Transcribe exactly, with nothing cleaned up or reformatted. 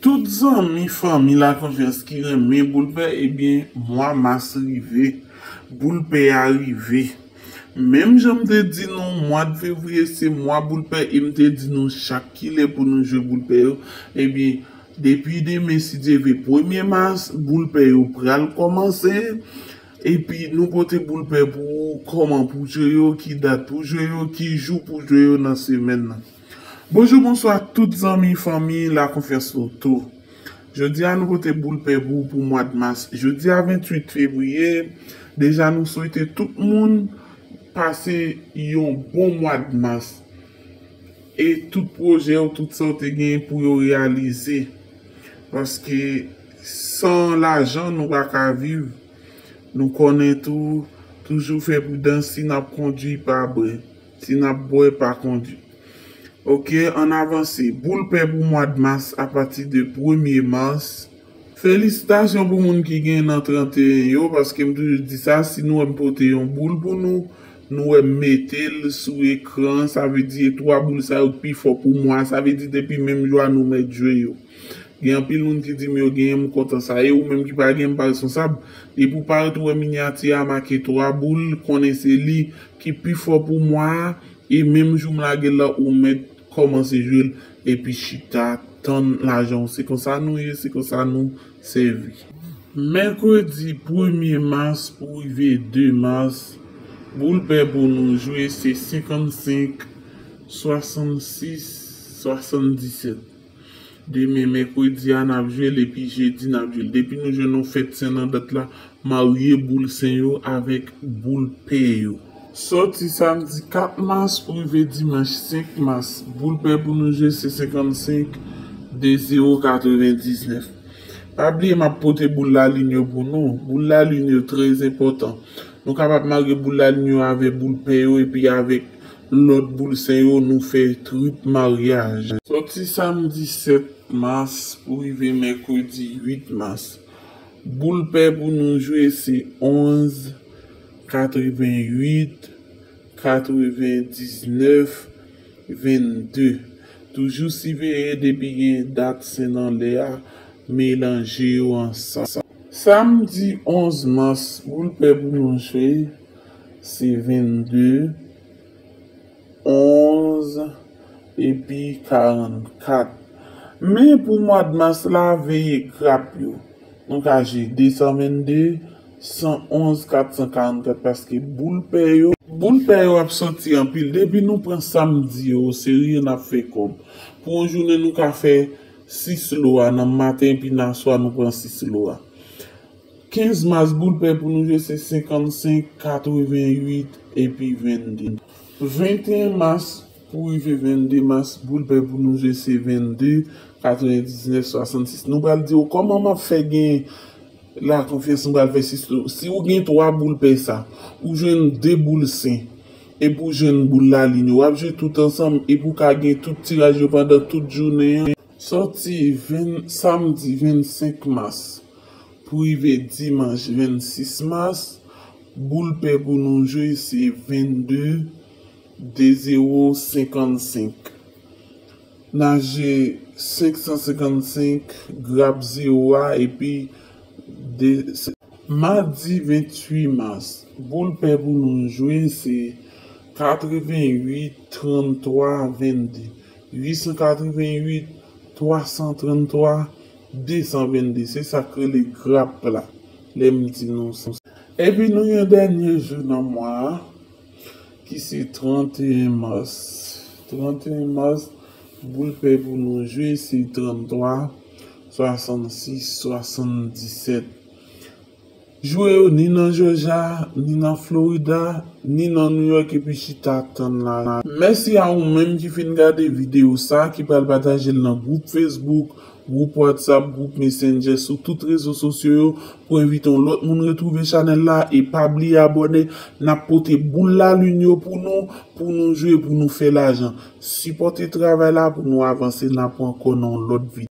Tout zanmi, fanmi, lakonfyans ki renmen boul pè, ebyen, mwa mas rive. Boul pè a rive. Menm jan m te di nou, mwa de fevriye se mwa boul pè, e m te di nou chak kilè pou nou jwe boul pè yo. Ebyen, depi demen, si Dye vle, premye mas, boul pè yo pral kòmanse. Epi, nou pote boul pè pou ou, kòman pou jwe yo, ki dat pou jwe yo, ki jou pou jwe yo nan semèn nan. Bonjou, bonswa tout zanmi, fanmi, lakonfyans Loto. Jodi a, nou pote boul pè pou ou pou mwa de mas. Jodi a, venntuit fevriye, deja nou swete tout moun pase yon bon mwa de mas. E tout pwojè w, tout sa w te gen pou yo reyalize. Paske san lajan, nou pa ka viv. Nou konnen tou, toujou fè pridans si n ap kondui, pa bwè. Si n ap bwè, pa kondui. Oke, ann avanse. Boul pè pou mwa de mas apati de premye mas. Felisitasyon pou moun ki gen nan tranteyen yo, paske m toujou di sa, si nou wè m pote yon boul pou nou, nou wè m mete l sou ekran, sa vle di e twa boul sa yo k pi fò pou mwa, sa vle di depi menm jou a nou mèt jwe yo. Gen anpil moun ki di m yo genyen, m kontan sa. E ou menm ki pa genyen, m pa responsab. Depi w parèt ou wè minyati a make twa boul, konnen se li ki pi fò pou mwa a. E menm jou m lage l la, ou mèt kòmanse jwe l, epi chita, tann lajan w. Se konsa nou ye, se konsa nou sèvi. Mèkredi premye mas pou rive de mas, boul pè pou nou jwe se senkannsenk, swasannsis, swasanndisèt. Demen mèkredi a n ap jwe l, epi jedi n ap jwe l. Depi nou jwenn yon fèt sen nan dat la, marye boul sen yo avèk boul pè yo. Sòti samdi kat mas pou rive dimanch senk mas, boul pè pou nou jwe se senkannsenk, de zewo, katrevendiznèf. Pa bliye m ap pote boul lalin yo pou nou. Boul lalin yo trè enpòtan. Nou kapab marye boul lalin yo avèk boul pè yo epi avèk lòt boul sen yo, nou fè trip maryaj. Sòti samdi sèt mas pou rive mèkredi uit mas. Boul pè pou nou jwe se onz, katrevenuit, katrevendiznèf, vennde. Toujou siveye depi gen dat sen anlè a, melanje yo ansanm. Samdi onz mas, boul pè pou nou jwe se vennde, onz epi karannkat. Men pou mwa de mas la, veye grap yo. Nou ka jwe de san vennde, san onz, kat san karannkat, paske boul pè yo, boul pè yo ap sòti anpil. Depi nou pran samdi yo oserye, n ap fè kòb. Pou yon jounen, nou ka fè sis lo a nan maten, epi nan swa, nou pran sis lo a. Kenz mas, boul pè pou nou jwe se senkannsenk, katrevenuit epi vennde. Venteyen mas pou rive vennde mas, boul pè pou nou jwe se vennde, katrevendiznèf, swasannsis. Nou pral di w kòman m ap fè gen lakonfyans, nou pral fè sis lo. Si w gen twa boul pè sa, ou jwenn de boul sen, epi w jwenn boul lalin yo, w ap jwe tout ansanm, epi w ka gen tout tiraj yo pandan tout jounen an. Sòti ven, samdi vennsenk mas pou rive dimanch vennsis mas, boul pè pou nou jwe se vennde, de zewo, senkannsenk. N a jwe senk san senkannsenk, grap zewo a, epi de, madi venntuit mas, boul pè pou nou jwe se katrevenuit, tranntwa, vennde. Uit san katrevenuit, twa san tranntwa, de san vennde. Se sa k rele grap la. Lè m di nou sa. Epi nou yon dènye jou nan mwa a, ki se tranteyen mas. Tranteyen mas, boul pè pou nou jwe se tranntwa, swasannsis, swasanndisèt. Jwe yo ni nan Jòjya, ni nan Florida, ni nan New York epi chita tann la. Mèsi a ou menm ki fin gade videyo sa, ki pral pataje l nan gwoup Facebook, gwoup WhatsApp, gwoup Messenger, sou tout rezo sosyo yo, pou envite yon lòt moun retwouve chanèl la. E pa bliye abòne, n ap pote boul lalin yo pou nou, pou nou jwe, pou nou fè lajan. Sipòte travay la pou nou avanse, n ap wè ankò nan yon lòt videyo.